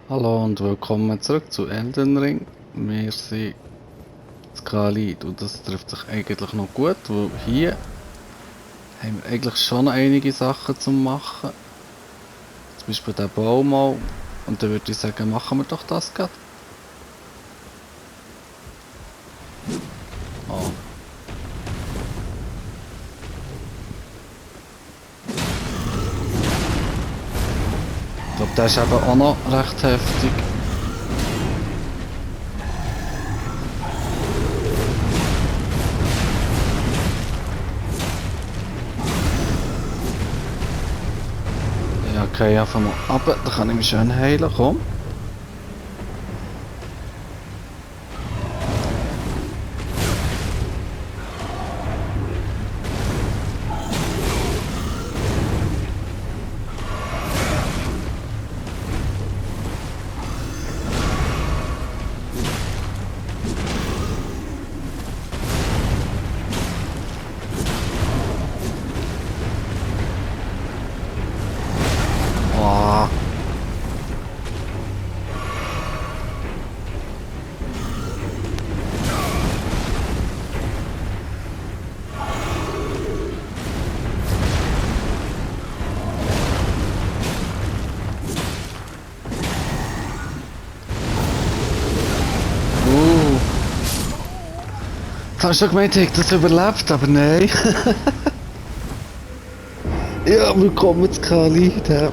Hallo und willkommen zurück zu Elden Ring. Wir sind Skalid und das trifft sich eigentlich noch gut, weil hier haben wir eigentlich schon einige Sachen zu machen. Zum Beispiel den Baum mal. Und dann würde ich sagen, machen wir doch das gerade. Oh. Ich glaube, der ist eben auch noch recht heftig. Ja, okay, einfach mal runter, dann kann ich mich schön heilen, komm. Oh. Jetzt hast du gemeint, ich hätte das überlebt, aber nein. Ja, willkommen zu Skalid. Ja.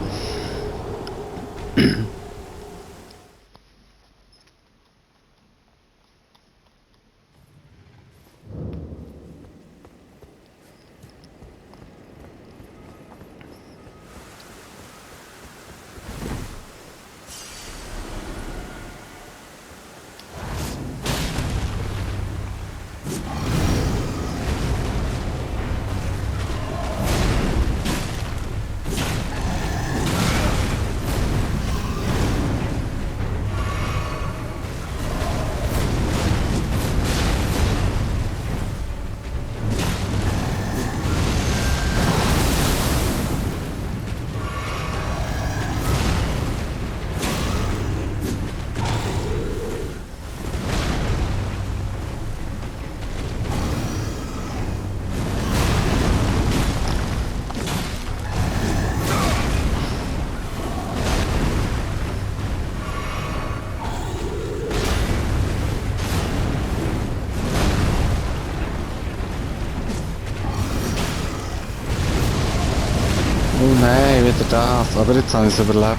Oh nein, wieder das. Aber jetzt habe ich es überlebt.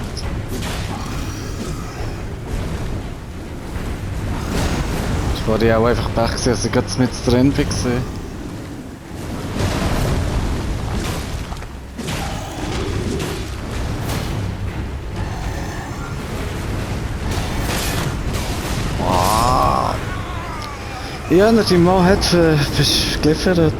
Das war ja auch einfach Pech gewesen, dass ich gerade mit drin war. Wow. Ja, dat die mal hat geliefert.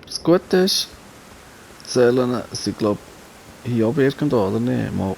Das Gute ist, die Zellen sind glaube ich hier oben irgendwo, oder nicht? Mal.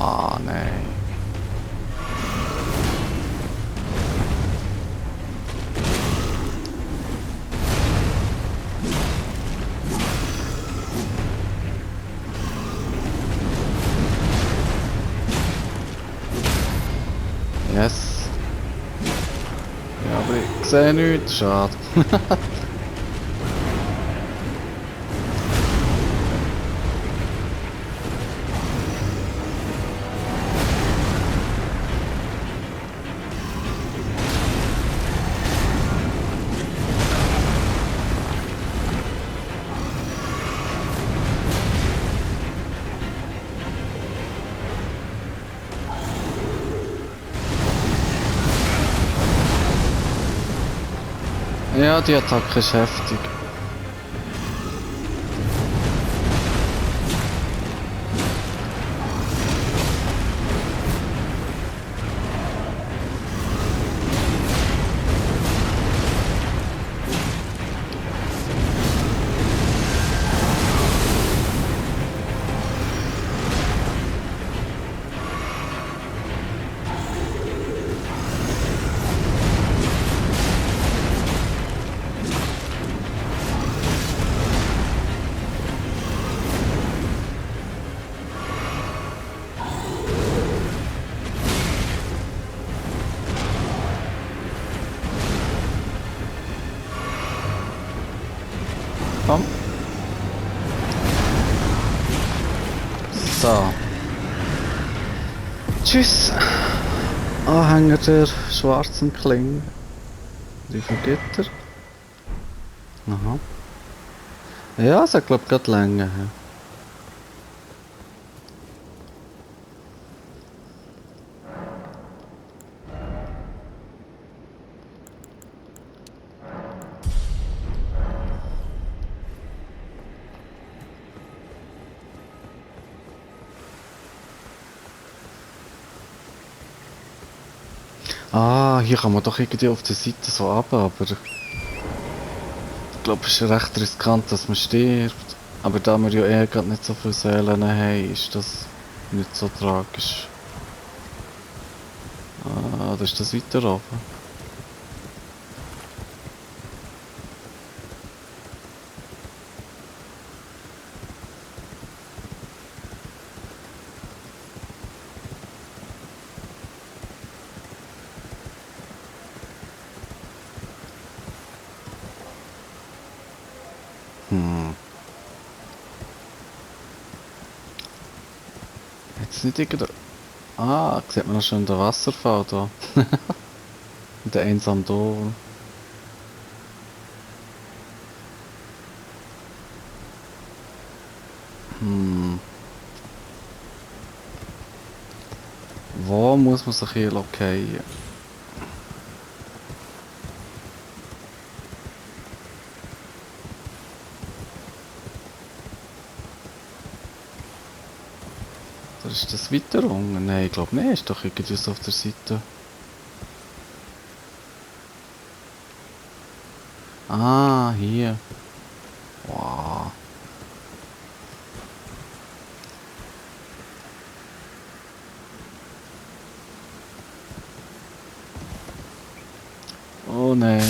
Ah, nein. Yes. Ja, aber ich sehe nichts. Schade. Ja, die Attacke ist heftig. Komm. So. Tschüss. Anhänger der schwarzen Klinge. Wie viel Gitter? Aha. Ja, es hat glaube ich gerade Länge. Ah, hier kann man doch irgendwie auf der Seite so runter, aber ich glaube, es ist recht riskant, dass man stirbt. Aber da wir ja eh gerade nicht so viele Seelen haben, ist das nicht so tragisch. Ah, da ist das weiter oben. Hm. Jetzt nicht irgendwo... Ah, sieht man noch schon den Wasserfall da. Der einsame Dorf. Hm. Wo muss man sich hier lokieren? Da ist das weiter unten? Nein, ich glaube nicht. Ist doch irgendwie so auf der Seite. Ah, hier. Wow. Oh nein.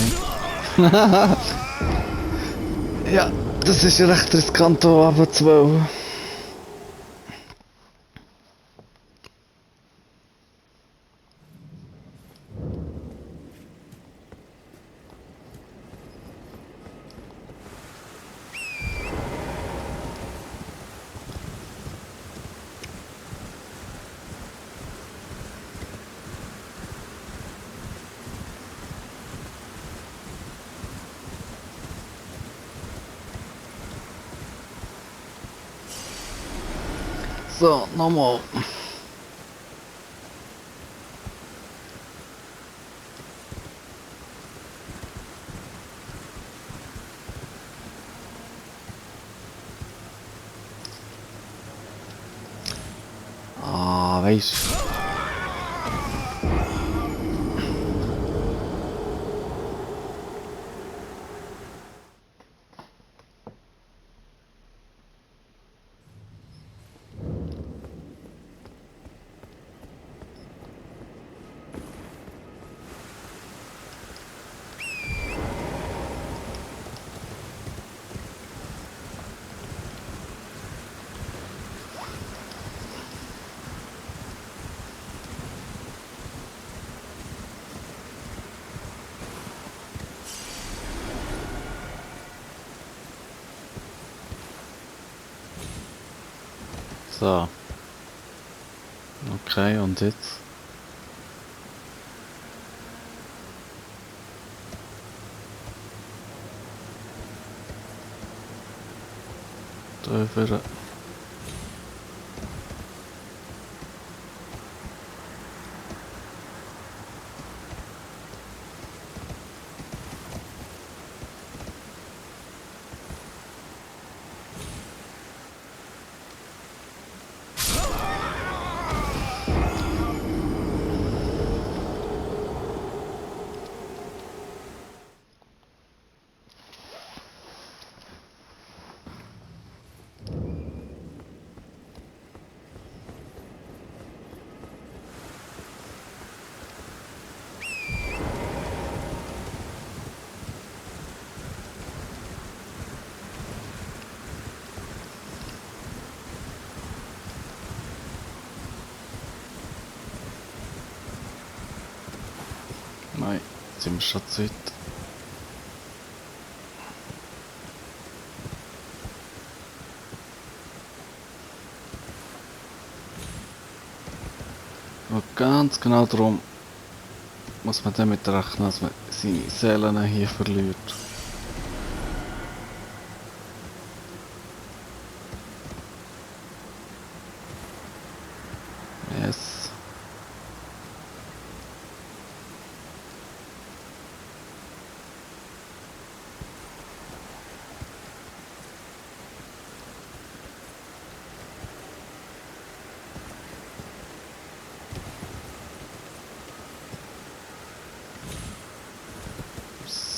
Ja, das ist recht riskant hier runterzuwollen. So, nochmal. Ah, weißt du. So. Okay, und jetzt? Drüber. jetzt sind wir schon zu weit. Und ganz genau darum muss man damit rechnen, dass man seine Seelen hier verliert. Yes.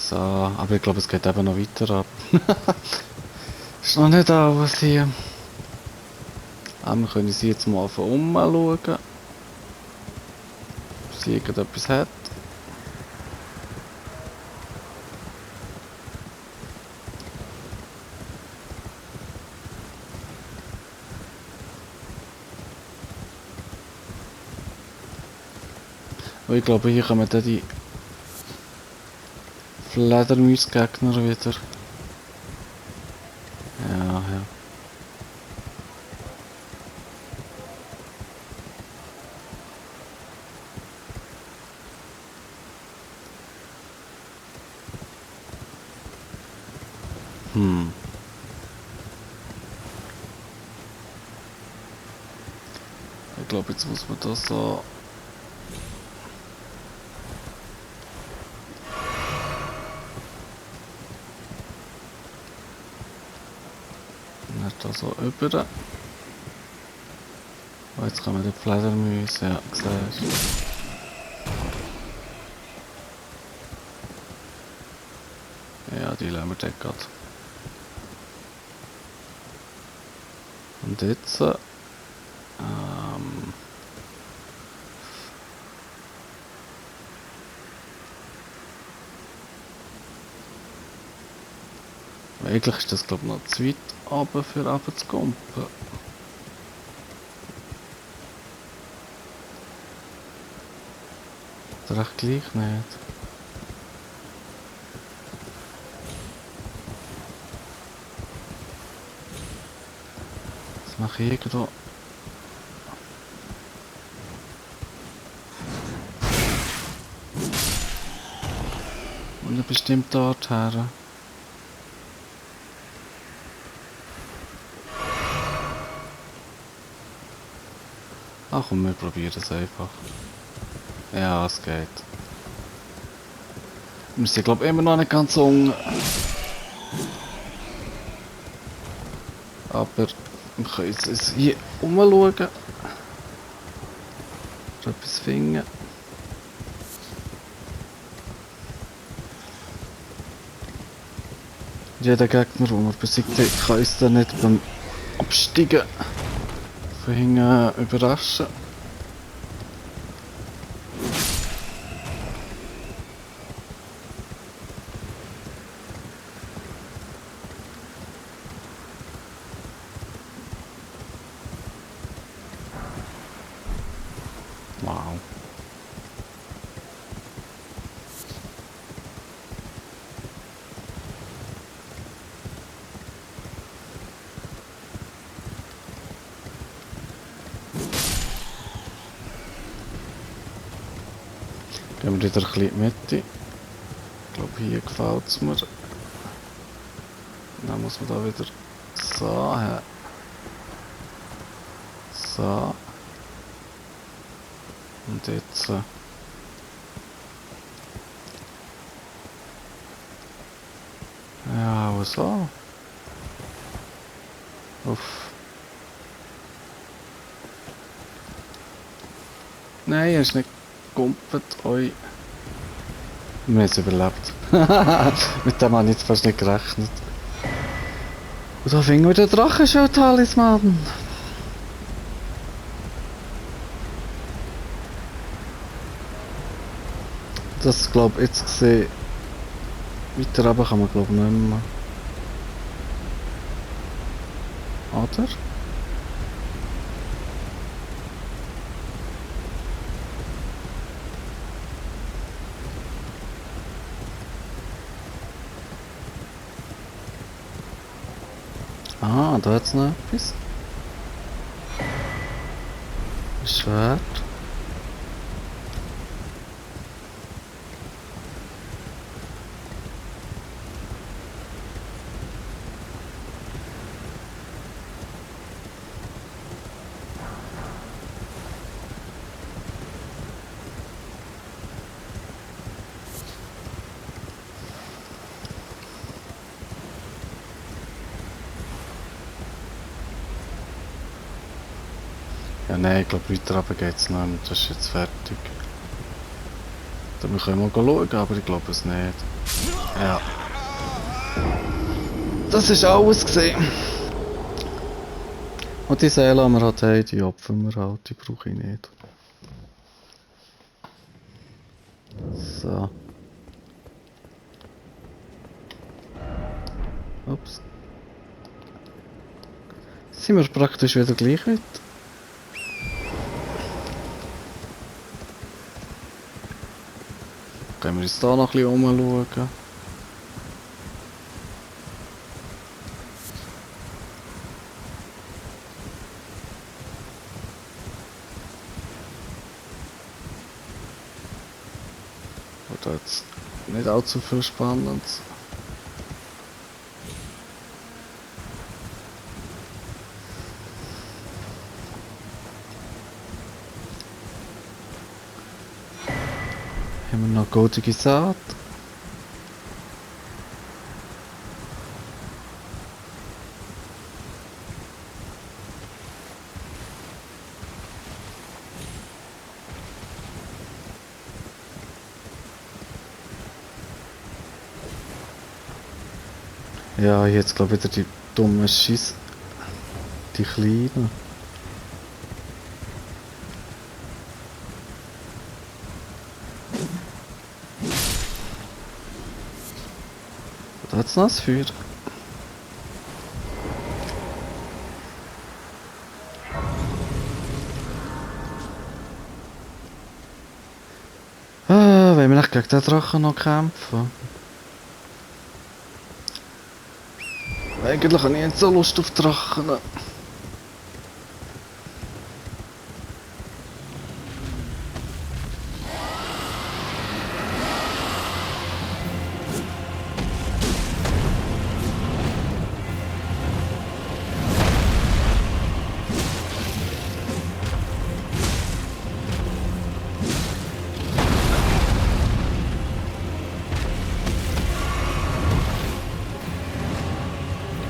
So, aber ich glaube, es geht eben noch weiter ab. Ist noch nicht alles hier. Aber wir können sie jetzt mal von umschauen. Ob sie irgendetwas hat. Und ich glaube, hier kommen dann die Fledermausgegner wieder. Ja, ja. Ich glaube, jetzt muss man das so... Nicht da so über. Oh, jetzt kommen die Fledermäuse, ja, siehst du. Ja, die lassen wir dort gerade. Und jetzt... eigentlich ist das, glaube ich, noch zu weit runter für runterzukumpen. Das recht gleich nicht. Das mache ich irgendwo. Und bestimmt dort her. Ach komm, wir probieren es einfach. Ja, es geht. Wir sind, glaube ich, immer noch nicht ganz unten. Aber wir können jetzt hier umschauen. Oder etwas finden. Jeder Gegner, den wir besiegt haben, kann uns dann nicht beim Absteigen von hinten überraschen. Wow. Gehen wir wieder ein bisschen in die Mitte. Ich glaube, hier gefällt es mir. Dann muss man da wieder so her. So. Und jetzt... ja, aber so. Uff. Nein, er ist nicht gumpet. Oi. Wir haben es überlebt. Mit dem habe ich jetzt fast nicht gerechnet. Und da finden wir den Drachenschild-Talisman. Das glaube ich jetzt gesehen. Weiter runter kann man glaube ich nicht mehr. Oder? Ah, da hat's noch etwas. Ein Schwert. Ja, nein, ich glaube, weiter runter geht's noch nicht. Das ist jetzt fertig. Wir können mal schauen, aber ich glaube es nicht. Ja. Das ist alles gesehen. Und die Seele, die wir halt haben, die opfern wir halt. Die brauche ich nicht. So. Ups. Sind wir praktisch wieder gleich weit? Können wir uns da noch ein bisschen umschauen? Oder jetzt nicht allzu viel Spannendes. Haben wir noch goldige Saat? Ja, jetzt glaube ich wieder die dummen Schiss. Die kleinen. Da hat's noch ein Feuer. Ah, wollen wir nicht gegen den Drachen noch kämpfen? Eigentlich habe ich nicht so Lust auf Drachen.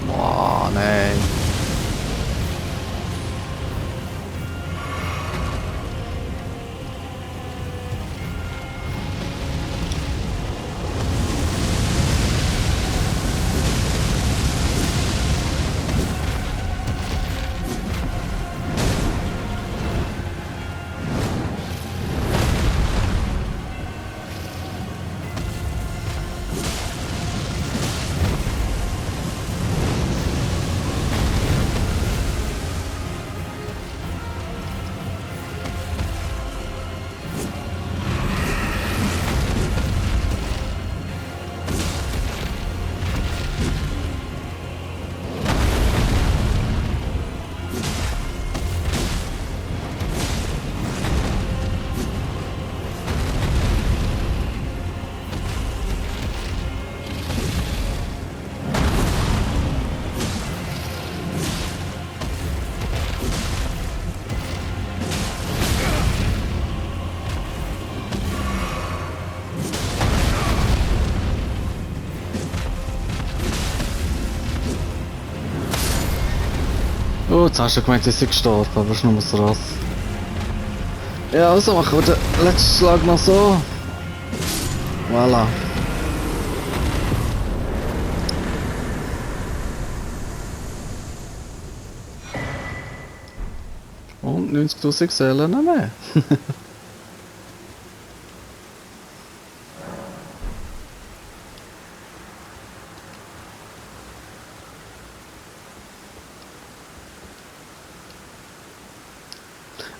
Boah, nein. Oh, jetzt hast du gemeint, ich sei gestorben, aber es ist nur das Ross. Ja, also machen wir den letzten Schlag noch so. Voilà. Und 90.000 Seelen mehr.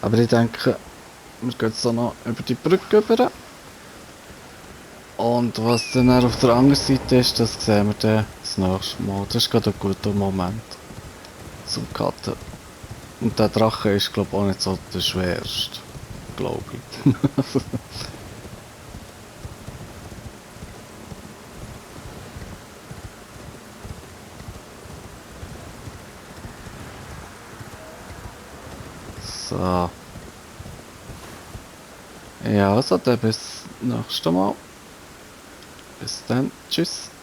Aber ich denke, wir gehen jetzt noch über die Brücke rüber. Und was dann auf der anderen Seite ist, das sehen wir dann das nächste Mal. Das ist gerade ein guter Moment. zum Cutten. Und der Drache ist glaube ich auch nicht so der schwerste. Glaube ich. So. Ja, also dann bis nächstes Mal. Bis dann. Tschüss.